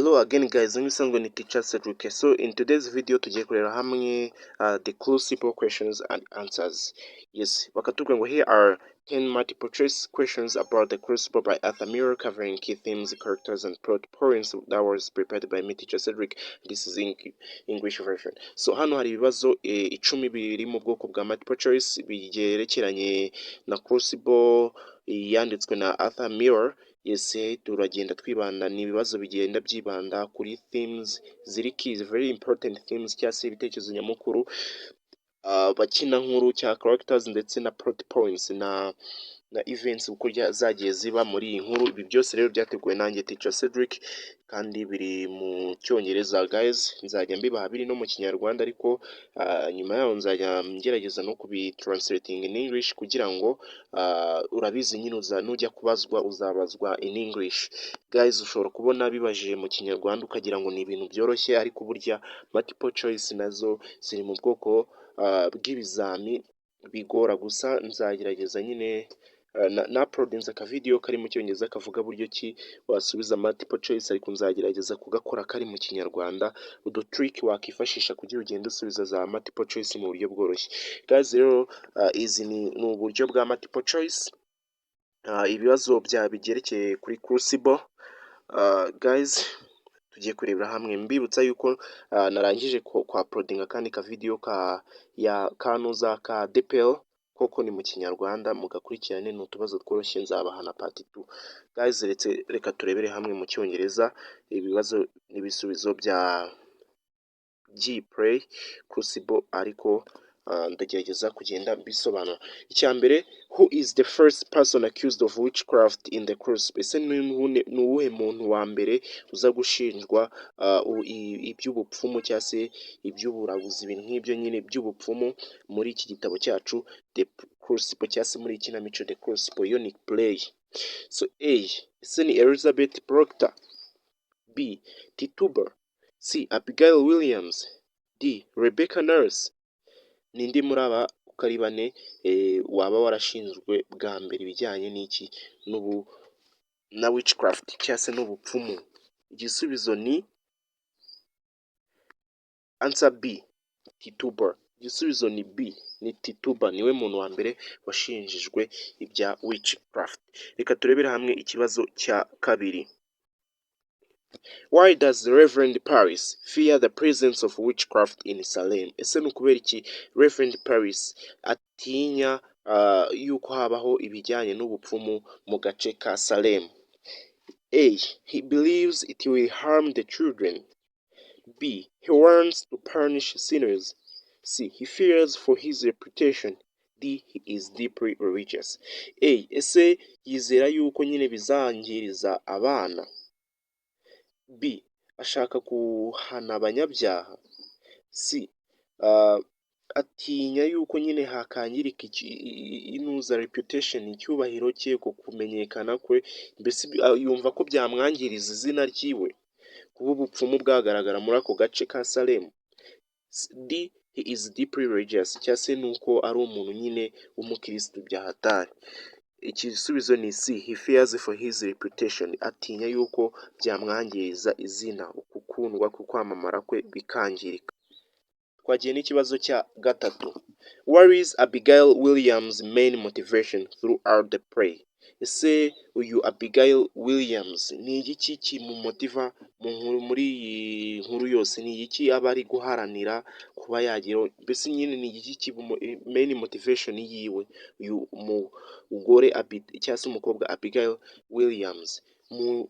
Hello again guys, nk'ibisanzwe ni Teacher Cedric. So in today's video tugiye kureba hamwe the Crucible questions and answers. Yes, bakatubwira ngo here are 10 multiple choice questions about the Crucible by Arthur Miller, covering key themes, characters and plot points, that was prepared by me, Teacher Cedric. This is in English version. So hano hari ibibazo 10 biri mu bwoko bwa multiple choice byerekeranye na Crucible yanditswe na Arthur Miller. Yes, turagenda twibanda, ni ibibazo bigenda byibanda kuri themes ziri key, very important themes, cyangwa se ibitekerezo nyamukuru, bakina nkuru cya characters, ndetse na plot points na events uko zagiye ziba muri iyi nkuru. Ibi byose rero byateguwe nanjye Teacher Cedric kandi biri mu Cyongereza. Guys, nzajya mbibaha biri no mu Kinyarwanda, ariko nyuma yaho nzajya ngerageza no kubi translating in English kugira ngo urabizi nyine uza nujya kubazwa uzabazwa in English. Guys, ushobora kubona bibajije mu Kinyarwanda ukagira ngo ni ibintu byoroshye, ariko burya multiple choice nazo ziri mu bwoko bw'ibizami bigora. Gusa nzagerageza nyine na uploadinze aka video kari mu Cyongereza kavuga buryo ki wasubiza multiple choice, ariko nzagerageza kugakora kari mu Kinyarwanda, udu trick wakifashisha kugira ugende usubiza za multiple choice mu buryo bworoshye. Guys, rero izi ni uburyo bwa multiple choice, ibibazo bya byerekeye kuri Crucible. Guys, tugiye kurebera hamwe. Mbibutsa yuko narangije kwa uploadinga akandi ka video ka ya kanuza ka DPL koko ni mu Kinyarwanda, mugakurikirane, ni utubazo tworoshye, nzabaha na part 2. Guys, reka turebere hamwe mu Cyongereza ibibazo n'ibisubizo bya by'iyi play Crucible, ariko ndagerageza kugenda mbisobanura. Icya mbere: who is the first person accused of witchcraft in the Crucible? Ese ni uwuhe muntu wa mbere uza gushinjwa iby'ubupfumu cyangwa se iby'uburaguzi, ibintu nk'ibyo nyine by'ubupfumu muri iki gitabo cyacu The Crucible, cyangwa se muri iyi kinamico The Crucible? Yo ni play. So A, ese ni Elizabeth Proctor? B, Tituba? C, Abigail Williams? D, Rebecca Nurse? Ninde muri aba uko ari bane waba warashinjwe bwa mbere ibijyanye n'iki, n'ubu na witchcraft cyangwa se n'ubupfumu? Igisubizo ni answer B, Tituba. Igisubizo ni B, ni Tituba, niwe muntu wa mbere washinjijwe ibya witchcraft. Reka turebere hamwe ikibazo cya kabiri. Why does the Reverend Parris fear the presence of witchcraft in Salem? Ese ni ukubera iki Reverend Parris atinya yuko habaho ibijyanye n'ubupfumu mu gace ka Salem? A. He believes it will harm the children. B. He wants to punish sinners. C. He fears for his reputation. D. He is deeply religious. A. Ese yizera yuko nyine bizangiriza abana? B. Ashaka guhana abanyabyaha. C. Atinya yuko nyine hakangirika inuza reputation, icyubahiro cye, ku kumenyekana kwe, mbese yumva ko byamwangiriza izina ryiwe kuba ubupfumu bwagaragara muri ako gace ka Salem. D. He is deeply religious, cyangwa se ni uko ari umuntu nyine w'umukirisitu bya hatari. Igisubizo ni C. He fears for his reputation. Atinya yuko byamwangiriza izina, gukundwa, ku kwamamara kwe bikangirika. Twagiye n'ikibazo cya gatatu: What is Abigail Williams' main motivation throughout the play? Ese uyu Abigail Williams ni igiki kimumotiva mu nkuru, muri iyi nkuru yose? Ni igiki aba ari guharanira kuba yagira? Mbese nyine ni igiki main motivation yiwe, uyu mugore cyangwa se umukobwa Abigail Williams,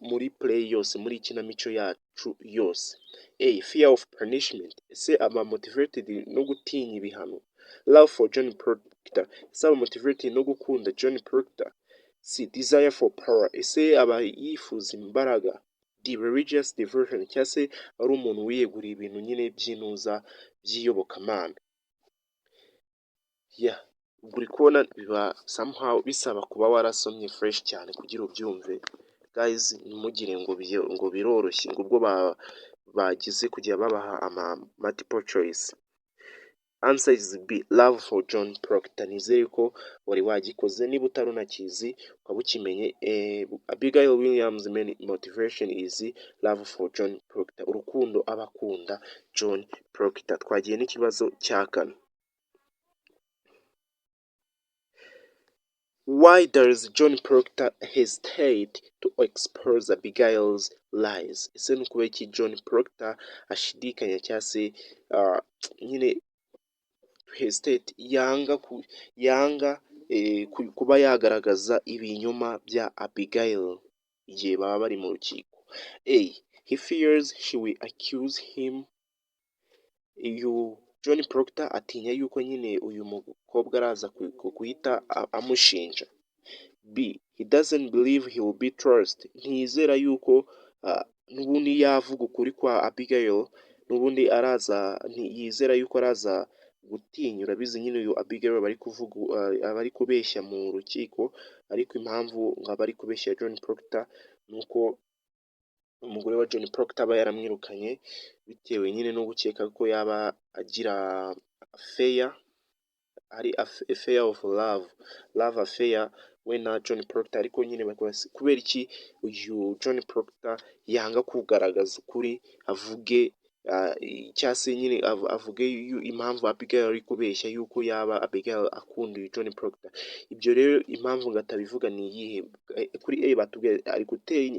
muri play yose, muri ikinamico yacu yose? A. Fear of punishment. Ese aba motivated no gutinya ibihano? Love for John Proctor. Ese aba motivated no gukunda John Proctor? C. Desire for power. Ese aba yifuza imbaraga? D. Religious devotion. Cyangwa se ari umuntu wiyeguriye ibintu nyine by'inuza by'iyobokamana. Yeah, ubwo uri kubona biba somehow bisaba kuba warasomye fresh cyane kugira ubyumve. Guys, ntimugire ngo biroroshye ngo ubwo bagize kujya babaha ama multiple choice. Answer is B, love for John Proctor. Nizere ko wari wagikoze, niba utari unakizi ukaba ukimenye. Abigail Williams' main motivation is love for John Proctor, urukundo aba akunda John Proctor. Twagiye n'ikibazo cya kane. Why does John Proctor hesitate to expose Abigail's lies? Ese ni ukubera iki John Proctor ashidikanya cyangwa se nyine hesitate, yanga kuba yagaragaza ibinyoma bya Abigail igihe baba bari mu rukiko? A. He fears she will accuse him. Uyu John Proctor atinya yuko nyine uyu mukobwa araza guhita amushinja. B. He doesn't believe he will be trusted. Ntiyizera yuko n'ubundi yavuga ukuri kwa Abigail, n'ubundi araza, ntiyizera yuko araza gutinya. Urabizi nyine, uyu Abigail bari kuvuga aba ari kubeshya mu rukiko, ariko impamvu ngo aba ari kubeshya John Proctor ni uko umugore wa John Proctor aba yaramwirukanye bitewe nyine no gukeka ko yaba agira affair, ari affair of love affair we na John Proctor. Ariko nyine kubera iki uyu John Proctor yanga kugaragaza ukuri, avuge cyangwa se nyine avuge impamvu Abigail ari kubeshya, yuko yaba Abigail akunda uyu John Proctor? Ibyo rero, impamvu ngo atabivuga ni iyihe? Kuri A batubwiye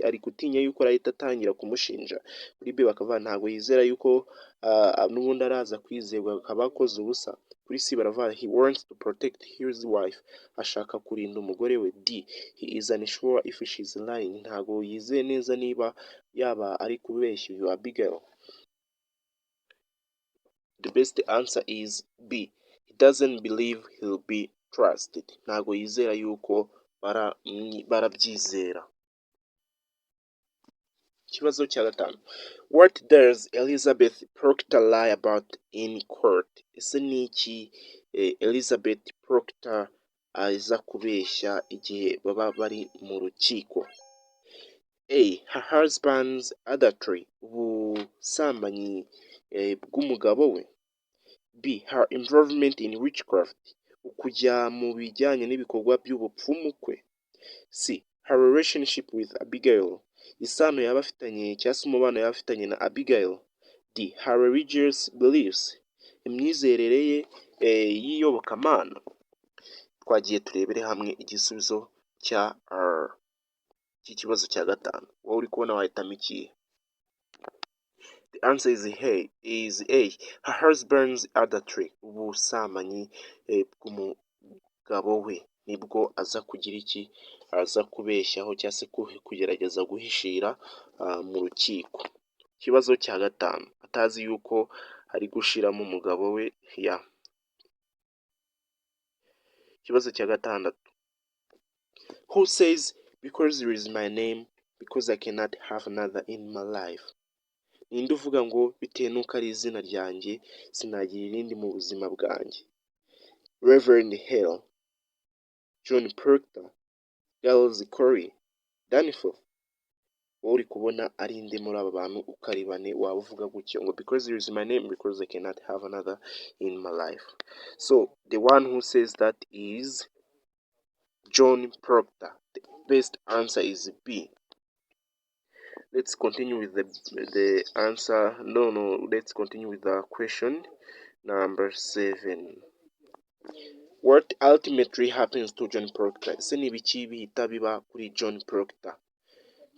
ari gutinya yuko arahita atangira kumushinja. Kuri B bakavuga ntabwo yizera yuko n'ubundi araza kwizerwa, akaba akoze ubusa. Kuri C baravuga he wants to protect his wife, ashaka kurinda umugore we. D, he is unsure if she is lying, ntabwo yizeye neza niba yaba ari kubeshya uyu Abigail. The best answer is B. He doesn't believe he'll be trusted. Ntabwo yizera yuko barabyizera. Ikibazo cya gatanu. What does Elizabeth Proctor lie about in court? Ese ni iki Elizabeth Proctor aza kubeshya igihe baba bari mu rukiko? A. Her husband's adultery. Ubusambanyi bw'umugabo we. B. Her involvement in witchcraft. Ukujya mu bijyanye n'ibikorwa by'ubupfumu kwe. C. Her relationship with Abigail. Isano yaba afitanye cyangwa se umubano yaba afitanye na Abigail. D. Her religious beliefs. Imyizerere ye y'iyobokamana. Twagiye turebere hamwe igisubizo cya cy'ikibazo cya gatanu. Wowe uri kubona wahitamo ikihe? The answer is A. Is A. Her husband's adultery. Ubusambanyi bw'umugabo we nibwo aza kugira iki, aza kubeshyaho cyangwa se kugerageza guhishira mu rukiko. Ikibazo cya gatanu, atazi yuko ari gushiramo umugabo we ya. Ikibazo cya gatandatu. Who says, "Because there is my name, because I cannot have another in my life"? Ninde uvuga ngo bitewe n'uko ari izina ryanjye, sinagira irindi mu buzima bwanjye? Reverend Hale, John Proctor, Giles Corey, Danforth. Wowe uri kubona ari inde muri aba bantu uko ari bane waba uvuga gutyo ngo "Because there is my name, because I cannot have another in my life"? So the one who says that is John Proctor. The best answer is B. Let's continue with the answer. No, let's continue with the question number 7. What ultimately happens to John Proctor? Ese ni ibiki bihita biba kuri John Proctor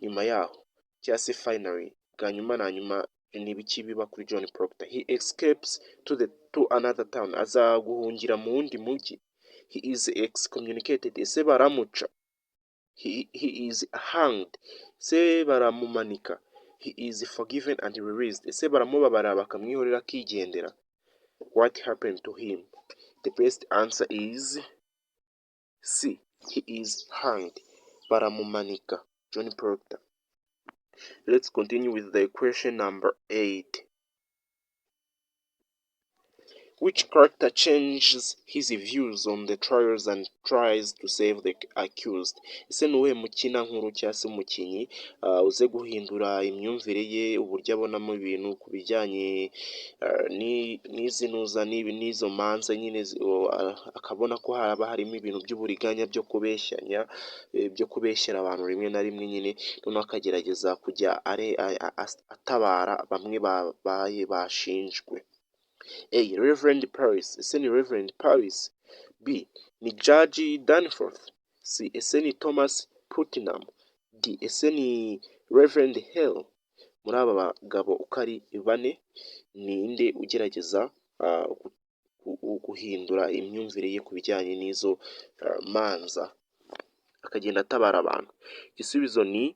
nyuma yaho, cyangwa se finally, bwa nyuma na nyuma, ni ibiki biba kuri John Proctor? He escapes to another town, aza guhungira mu wundi mujyi. He is excommunicated, ese baramuca? He is hanged, ese baramumanika? He is forgiven and released, ese baramubabara bakamwihorera akigendera? What happened to him? The best answer is C. He is hanged, baramumanika John Proctor. Let's continue with the question number 8. Which character changes his views on the trials and tries to save the accused? Ese ni uwuhe mukinankuru cyangwa se umukinnyi uze guhindura imyumvire ye, uburyo abonamo ibintu ku bijyanye n'izi ntuza n'izo manza nyine, akabona ko haba harimo ibintu by'uburiganya, byo kubeshyanya, byo kubeshyera abantu rimwe na rimwe nyine, noneho akagerageza kujya atabara bamwe babaye bashinjwe? A. Reverend Parris. Ese ni Reverend Parris? B. Ni Judge Danforth. C. Ese ni Thomas Putnam? D. Ese ni Reverend Hale? Muri aba bagabo uko ari bane, ninde ugerageza guhindura imyumvire ye ku bijyanye n'izo manza, akagenda atabara abantu? Igisubizo ni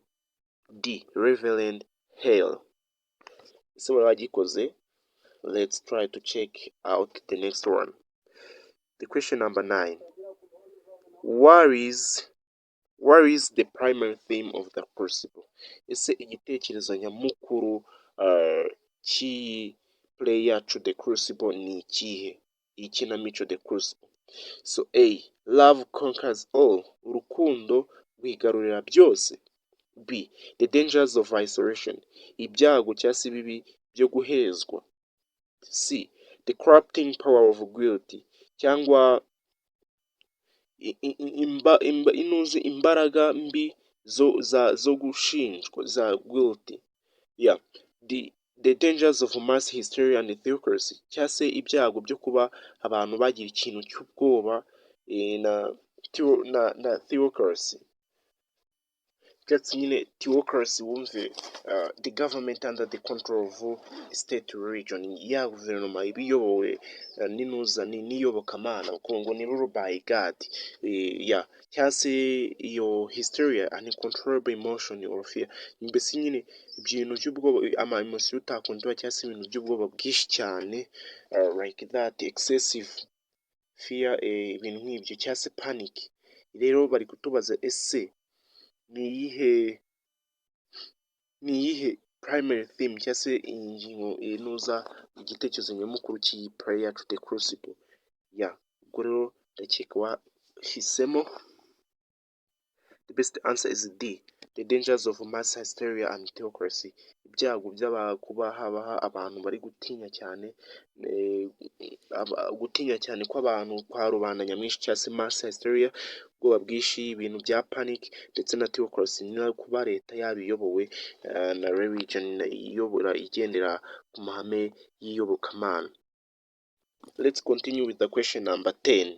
D. Reverend Hale. Ese wari wagikoze? Let's try to check out the next one. The question number 9. What is the primary theme of The Crucible? Ese igitekerezo nyamukuru cy'iyi play yacu The Crucible ni ikihe? Iyi kinamico The Crucible. So A. Love conquers all. Urukundo rwigarurira byose. B. The dangers of isolation. Ibyago cyangwa se ibibi byo guhezwa. C. The corrupting power of guilt. Cyangwa inuzi imbaraga mbi zo gushinjwa za guilt. Yeah. The dangers of mass hysteria and theocracy. Cyangwa se ibyago byo kuba abantu bagira ikintu cy'ubwoba na theocracy. Just nyine theocracy, wumve the government under the control of state religion, ya guverinoma iba iyobowe n'inuza n'iyobokamana, ngo ni rule by God, ya cyangwa se iyo hysteria, uncontrollable emotion or fear, mbese nyine ibintu by'ubwoba, ama emotion utakontorora, cyangwa se ibintu by'ubwoba bwinshi cyane, like that excessive fear, ibintu nk'ibyo, cyangwa se panic. Rero bari kutubaza: ese ni iyihe primary theme, cyangwa se ingingo inuza igitekerezo nyamukuru cy'iyi play yacu The Crucible? Ya, ubwo rero ndakeka wahisemo. The best answer is D. The dangers of mass hysteria and theocracy. Ibyago by'aba kuba habaho abantu bari gutinya cyane, gutinya cyane kw'abantu kwa rubanda nyamwinshi, cyangwa se mass hysteria, ubwoba bwinshi, ibintu bya panic, ndetse na theocracy, no kuba leta yaba iyobowe na religion, iyobora igendera ku mahame y'iyobokamana. Let's continue with the question number 10.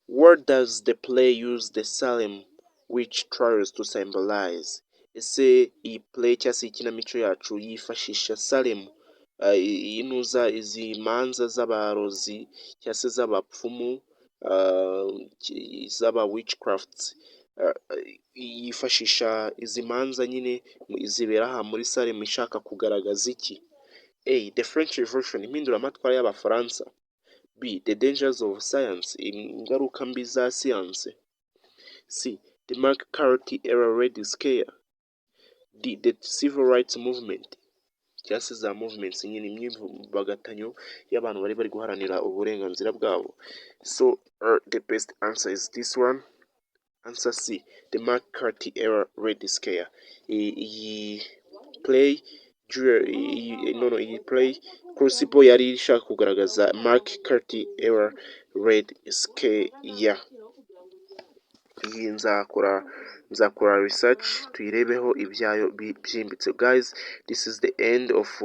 What does the play use the Salem witch trials to symbolize? Ese iyi play cyangwa se ikinamico yacu yifashisha Salem, inuza izi manza z'abarozi cyangwa se z'abapfumu, z'aba witchcrafts, yifashisha izi manza nyine zibera aha muri Salem ishaka kugaragaza iki? A. The French Revolution, impinduramatwara y'Abafaransa. B. The dangers of science, ingaruka mbi za siyanse. C. The McCarthy era Red Scare. D. The Civil Rights Movement, cyangwa se za movements nyine, imyivumbagatanyo y'abantu bari bari guharanira uburenganzira bwabo. So the best answer is this one. Answer C, the McCarthy era Red Scare. Iyi play, no, iyi play Crucible yari ishaka kugaragaza McCarthy era Red Scare. Iyi nzakora research tuyirebeho ibyayo byimbitse. Guys, this is the end of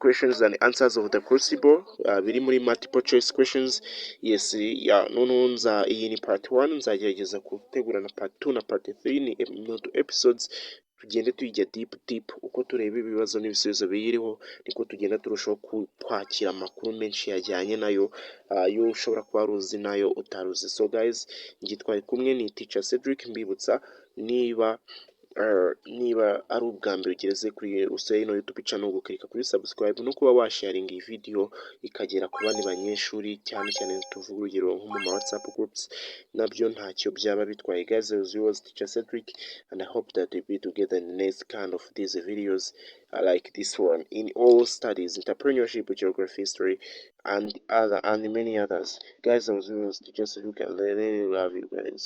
questions and answers of The Crucible, biri muri multiple choice questions. Yes, ya, noneho nza iyi ni part 1, nzagerageza gutegura na part 2 na part 3, ni episodes tugende tuyijya deep deep. Uko tureba ibibazo n'ibisubizo biyiriho, niko tugenda turushaho kwakira amakuru menshi yajyanye nayo, ayo ushobora kuba wari uzi nayo utaruzi. So guys, njye twari kumwe ni Teacher Cedric. Mbibutsa, niba Niba ari ubwa mbere ugeze kuri usuye ino YouTube channel, gukirika kuri subscribe no kuba washaringa iyi video ikagera ku bandi banyeshuri, cyane cyane tuvuga urugero nko mu ma WhatsApp groups, nabyo ntacyo byaba bitwaye. Guys, as yours, Teacher Cedric, and I hope that we be together in the next kind of these videos like this one in all studies: entrepreneurship, geography, history and other and many others. Guys, I was yours, Teacher Cedric, and I really love you guys.